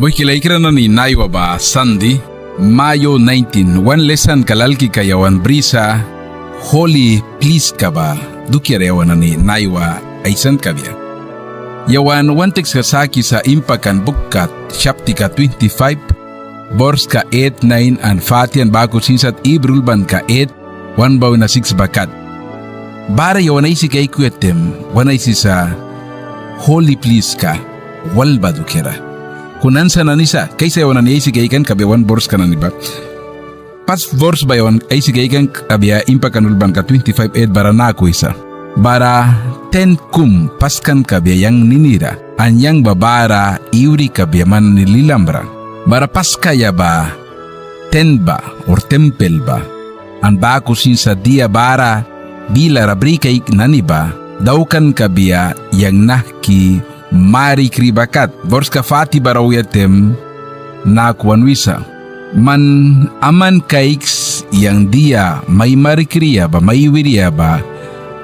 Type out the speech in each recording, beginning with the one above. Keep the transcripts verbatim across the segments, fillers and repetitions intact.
Muihki laikra nani, naiwa ba Sandi, mayo nineteen, wan lesanka lalkika yawan brisa, holi pliska ba dukiara yawan nani naiwa aisan kabia. Yawan wan tekska sakisa Impakan bukka, chaptika twenty-five, borska eight, nine an forty an baku sin sat Hibru ulbanka eight, wan ba wina six ba kat. Bara yawan aisi kaikuya taim, wan aisisa holi pliska wal ba dukiara. Kuna ansa nani sa, kaisa yawan nani aisi kaikan kabia wan borska nani ba. Pas bors ba yawan aisi kaikan kabia Impakan ulbanka twenty-five eight bara naku wisa: Bara ten kum paskan kabia yang ninira, an yang ba bara iwri kabia man nani lilamra. Bara paskaia ba ten ba, or tempel ba, an baku sin sa dia bara bilara bri kaiki nani ba daukan kabia yang nahki marikri ba kat. Borska forty bara auya taim naku wan wisa: Man aman kaiks yang dia mai marikria ba, mai wiria ba,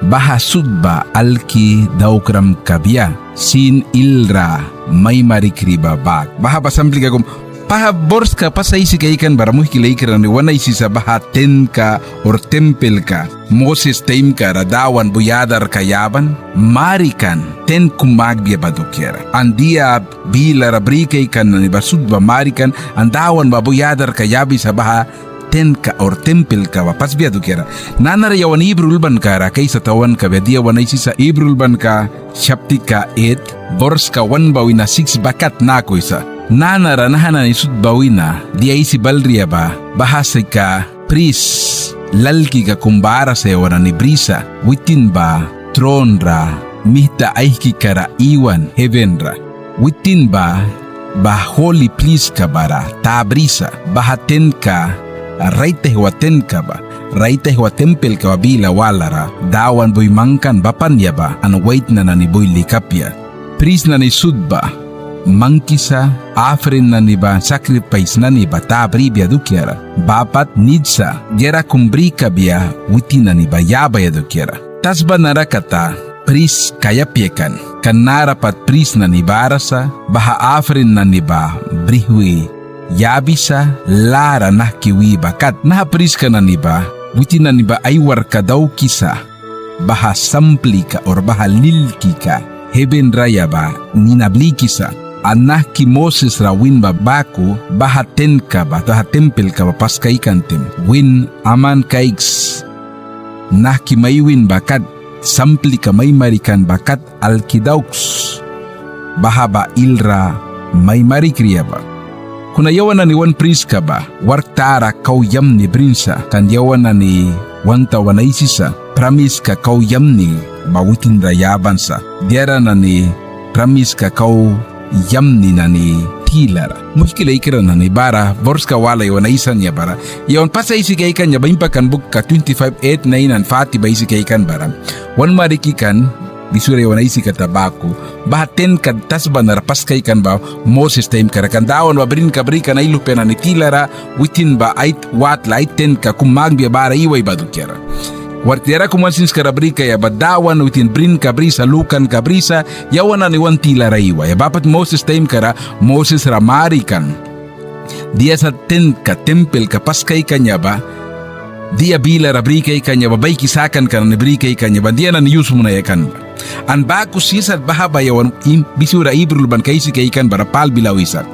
baha sut ba alki daukram kabia sin ilra mai marikri ba bak. Baha ba samplika kum, baha borska pas aisi kaikan bara muihki laikra nani, wan aisisa baha tenka or tempelka Moses taimkara Dawan bui adarka yaban marikan ten kum makbia ba dukiara. An dia bilara bri kaikan nani ba sut ba marikan, an Dawan ba bui adarka yabisa baha tenka or tempelka ba pasbia dukiara. Nanara yawan Hibru ulbankara kaisa tawan kabia, dia wan aisisa Hibru ulbanka chaptika eight, borska wan ba wina six ba kat naku wisa: Nanara naha nani sut ba wina dia aisi balria ba, baha sika pris lalkika kum bara sa yawan nani brisa, witin ba tron ra mihta aihkikara iwan heven ra. Witin ba, ba holi pliska bara ta brisa, baha tenka, rait aihwa tenka ba, rait aihwa tempelka ba bila walara Dawan bui mangkan bapan yaba an waitna nani bui lika apia. Pris nani sut ba mangkisa, afrin nani ba, sakripais nani ba ta bribia dukiara. Ba pat nit sa, diara kum bri kabia witin nani ba yabaia dukiara. Tasba nara kata pris kaia apia kan, kan nara pat pris nani bara sa, baha afrin nani ba brihwi yabisa, lâ ra nahki wi ba kat. Naha priska nani ba witin nani ba ai warkka daukisa baha samplika or baha lilkika heven raya ba nina blikisa. An nahki Moses ra win ba baku, baha tenka ba, baha tempelka ba pas kaikan taim, win aman kaiks nahki mai win ba kat, samplika mai marikan ba kat alki dauks. Baha ba ilra mai marikria ba. Kuna yawan nani wan priska ba wark tara kau yamni brin sa, kan yawan nani wan tawan aisisa pramiska kau yamni ba witin ra yaban sa. Diara nani pramiska kau yamni nani tilara. Muihki laikra nani, bara borska wala yawan aisan ya bara, yawan pas aisi kaikan ya ba Impakan bukka twenty-five eight, nine an forty ba aisi kaikan bara, wan mariki kan, bisura yawan aisi kata baku, baha tenka tasba nara pas kaikan ba Moses taimkara, kan Dawan ba brinka brikan ai luhpia nani tilara, witin ba ai watla, ai tenka kum makbia bara iwaia ba dukiara. Wark diara kum wan sinskara brikaia ba Dawan witin brinka brisa, lukanka brisa, yawan nani wan tilara iwaia. Ba pat Moses taimkara Moses ra marikan dia sa tenka tempelka pas kaikan ya ba, dia bilara bri kaikan ya ba, baiki sakanka nani bri kaikan ya ba, dia nani yus munaia kan ba. An baku sin sat baha ba yawan bisura Hibru ulbanka aisi kaikan bara Pâl bila wisa: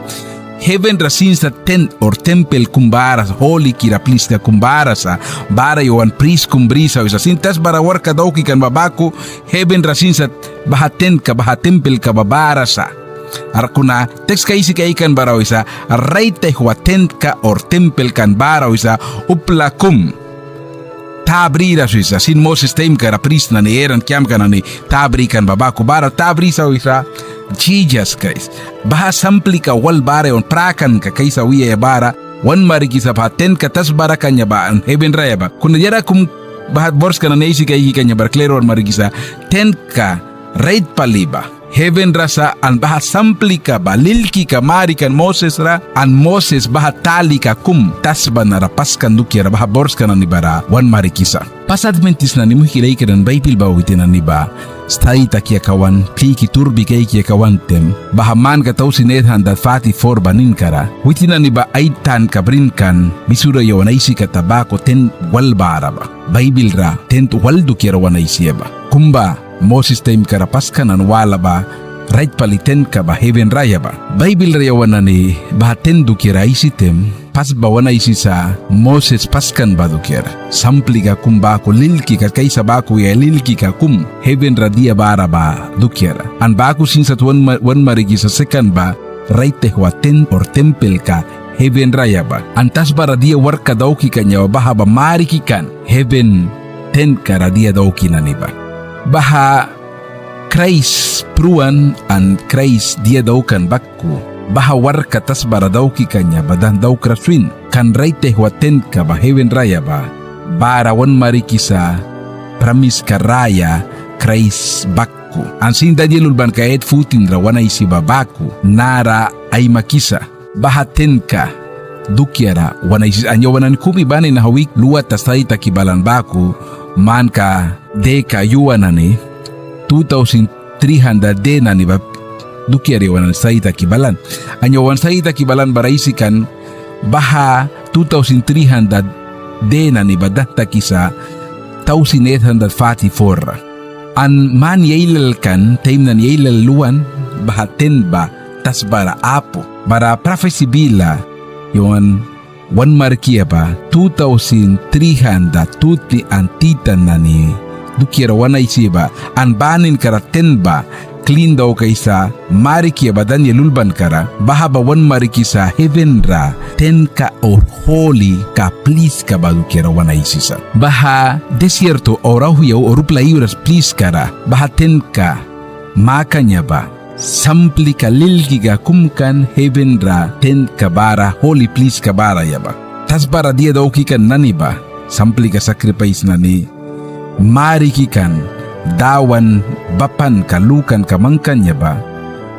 Heven ra sin sat ten or tempel kum bara sa, holikira pliska kum bara sa, bara yawan pris kum brisa wisa. Sin tasbara warkka dauki kan ba baku, heven ra sin sat baha tenka, baha tempelka ba bara sa. Ar kuna tekska aisi kaikan bara wisa, rait aihwa tenka or tempelka an bara wisa upla kum ta briras wisa. Sin Moses taimkara pris nani, Eran kiamka nani ta brikan ba baku, bara ta brisa wisa Jisas Kraist. Baha samplika wal bara yawan prakanka kaisa wiaia bara, wan marikisa baha tenka tasbara kan ya ba an heven raya ba. Kuna diara kum baha borska nani aisi kaiki kan ya bara klir wan marikisa tenka rait pali ba heven ra sa, an baha samplika ba lilkika marikan Moses ra, an Moses baha talika kum tasba nara paskan dukiara baha borska nani bara wan marikisa. Pas Adventist nani muihki laikra nani, Baibil ba witin nani ba stadi takia kauan, pliki turbi kaikia kauan taim, baha manka thousand eight hundred forty-four ba ninkara witin nani ba ai tanka brin kan, misura yawan aisi kata baku tent wal bara ba. Baibil ra tent wal dukiara wan aisi ba. Kum ba Moses taimkara paskan an wala ba rait pali tentka ba heven raya ba. Baibil ra yawan nani baha tent dukiara aisi taim, pas ba wan aisisa Moses paskan ba dukiara. Samplika kum baku lilkika, kaisa baku ya lilkika kum heven ra dia bara ba dukiara. An baku sin sat wan ma-, wan marikisa sekan ba rait aihwa tent or tempelka heven raya ba. An tasba ra dia warkka dauki kan ya ba, baha ba mariki kan heven tentka ra dia dauki nani ba. Baha Kraist pruan an Kraist dia daukan baku, baha warkka tasba ra dauki kan ya ba dan daukras win. Kan rait aihwa tentka ba heven raya ba, bara wan marikisa pramiska raya Kraist baku. An sin Daniel ulbanka eight fourteen ra wan aisi ba baku, nara aimakisa baha tentka dukiara wan aisisa. An yawan nani kumi bani naha wik luata stadi taki balan baku, manka deka yua nani, two thousand three hundred de nani ba dukiara yawan nani stadi taki balan. An yawan stadi taki balan bara aisi kan baha two thousand three hundred de nani ba dan takisa thousand eight hundred forty-four ra. An man ailal kan, taim nani ailal luan, baha tent ba tasba ra apu. Bara prafesi bila yawan wan mariki ba two thousand three hundred tutni an titan nani dukiara wan aisi ba, an ba ninkara tent ba klin daukaisa mariki ba Daniel ulbankara, baha ba wan marikisa heven ra tentka or holi ka pliska ba dukiara wan aisisa. Baha desierto or auhyau or upla iwras pliskara baha tentka makan ya ba, samplika lilkika kum kan heven ra tentka bara holi pliska bara ya ba. Tasba ra dia dauki kan nani ba, samplika sakripais nani mariki kan Dawan bapanka lukanka mangkan ya ba,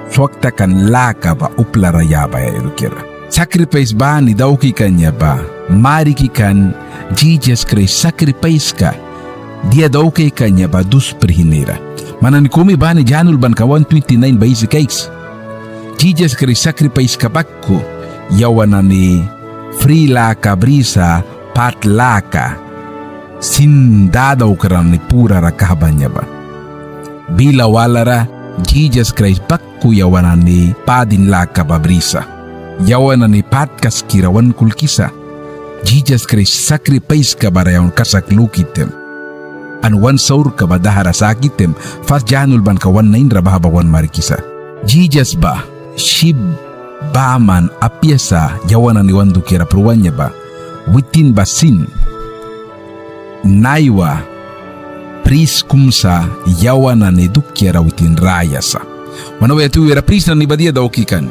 swak takan laka ba upla ra yabaia dukiara. Sakripais bani dauki kan ya ba mariki kan Jisas Kraist sakripaiska dia dauki kan ya ba dus prihnira. Man nani kumi bani Jan ulbanka one twenty-nine ba aisi kaiks. Jisas Kraist sakripaiska baku yawan nani fri laka brisa, pat laka sin dadaukra nani purara kahban ya ba. Bila walara Jisas Kraist baku yawan nani padin laka ba brisa. Yawan nani patkaskira wan kulkisa. Jisas Kraist sakripaiska bara yawan kasak luki taim an wan saurka ba dahra saki taim, First Jan ulbanka one nine ra baha ba wan marikisa. Jisas ba sip baman apia sa yawan nani wan dukiara pruan ya ba. Witin ba sin naiwa pris kum sa yawan nani dukiara witin raya sa. Wan auya tiwbia ra pris nani ba dia dauki kan?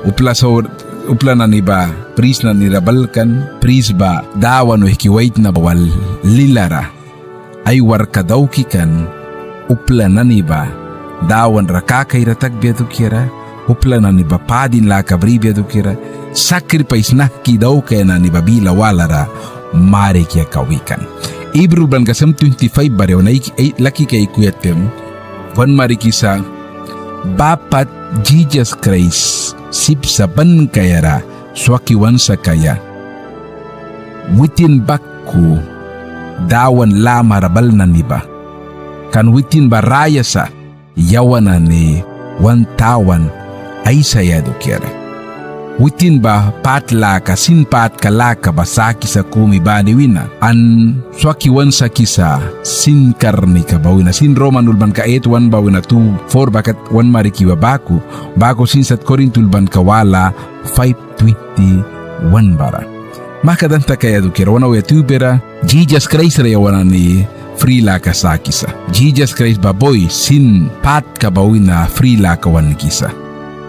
Upla saur, upla nani ba pris nani ra balkan, pris ba Dawan wihki waitna ba wal lilara ai warkka dauki kan, upla nani ba Dawan ra kakaira takbia dukiara, upla nani ba padin laka bribia dukiara, sakripais nahki daukaia nani ba bila walara mariki kawi kan. Hibru ulbanka seven twenty-five bara yawan laki kaikuya taim wan marikisa, ba pat Jisas Kraist sip sa ban kaiara swaki wan sakaia. Witin baku Dawan lamara bal nani ba, kan witin ba raya sa yawan nani wan tawan aisaia dukiara. Witin ba pat laka, sin patka laka ba sakisa kumi bani wina, an swaki wan sakisa sin karnika ba wina. Sin Roman ulbanka eight one ba wina two four ba kat wan mariki ba baku, baku sin sat Korint ulbanka wala five twenty-one bara. Mahka dan takaia dukiara wan auya tiwbia ra, Jisas Kraist ra yawan nani fri laka sakisa. Jisas Kraist ba bui sin patka ba wina fri laka wan nikisa.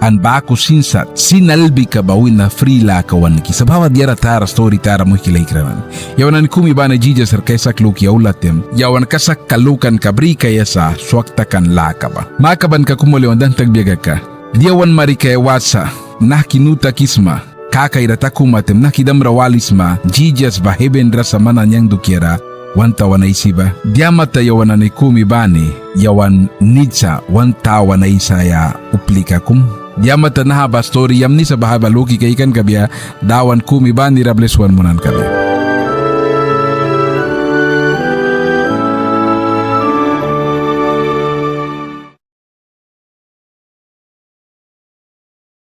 an baku sin sat, sin albika ba wina fri laka wan nikisa. Baha ba diara tara sturi tara, muihki laikra nani. Yawan nani kumi bani Jisas ra kasak luki aula taim, yawan kasakka lukanka bri kaia sa swak takan laka ba. Makabanka kum wali wan dan takbia kaka, dia wan marikaia want sa, nahki nu takisma, kakaira takuma taim nahki damra walisma, Jisas ba heben ra sa man nani yang dukiara wan tawan aisi ba. Dia mata yawan nani kumi bani yawan nit sa wan tawan aisaia uplika kum. Dia mata naha ba sturi yamni sa, baha ba luki kaikan kabia, Dawan kumi bani ra bles wan munan kabia.